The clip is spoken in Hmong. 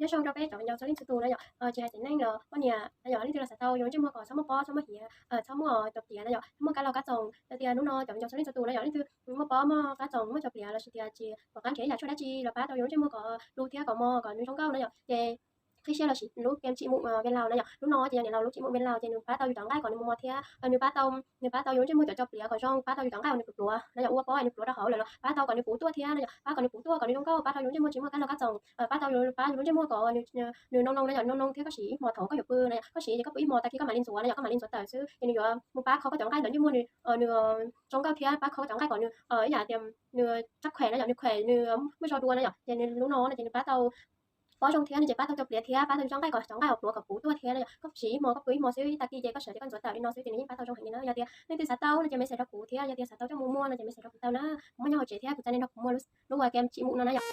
Nyob zoo rau peb cov viv ncaus txhua leej txhua tus na yom, tsis hais txiv neej los poj niam na yom, leej twg los xav tau yuav lub ntsej muag kom txhob muaj pob txhob muaj hiav, txhob muaj cov pliav na yom, muaj kab laug kab txoos. Yog tias hnub no cov viv ncaus txhua leej txhua tus na yom, leej twg muaj pob muaj kab txoos muaj cov pliav los sis tias tsis pom qab nrhiav ib yam tshuaj dab tsi los pab tau yus lub ntsej muag kom lug thiab kom mos kom nws zoo nkauj na yom. Ces qhib siab los sis lub kem tsim mum Viettel na yom, lub no ces yog niam laus lub tsim mum Viettel ces nws pab tau yus cov nqaij kom nws mos mos thiab nws pab tau, nws pab tau yus lub ntsej muag cov cov pliav kom zoo, pab tau yus cov nqaij kom nws pluav pluav na yom, ua pob nws pluav rau hauv lawm los pab tau kom nws puv tuaj thiab na yom, pab kom nws puv tuaj kom nws zoo nkauj, pab rau yus lub ntsej muag tsis muaj kab laug kab txoos, pab tau yus, pab yus lub ntsej muag kom nws noo noo na yom, noo noo thiab koj siv ib hmos thaum koj yuav pw na yom, koj siv ces koj pw ib hmos tag kis koj mam li ntxuav na yom, koj mam li ntxuav tawm xwb ces nws yuav mus pab kho koj cov nqaij ntawm ntsej muag nws, nws zoo nkauj thiab pab kho koj cov nqaij kom nws ib yam tias nws tsab khuam na yom, nws khuam nws muaj zog dua na yom, ces nws lub no no ces nws pab tau pob zoo thiab no ces pab tau cov pliav thiab pab tau yus cov nqaij kom cov nqaij uas pluav kom puv tuaj thiab na yom. Koj siv ib hmos koj pw ib hmos xwb, ib tag kis ces koj sawv ces koj ntxuav tawm li no xwb ces nws yeej pab tau zoo heev li na. Yog tias leej twg xav tau no ces message rau kuv thiab yog tias xav tau coj mus muag no ces message rau kuv tau na. Kuv muaj nyob hauv tsev thiab kuv txav nej nrog kuv muag lub, lub kem tsim mum no na yom.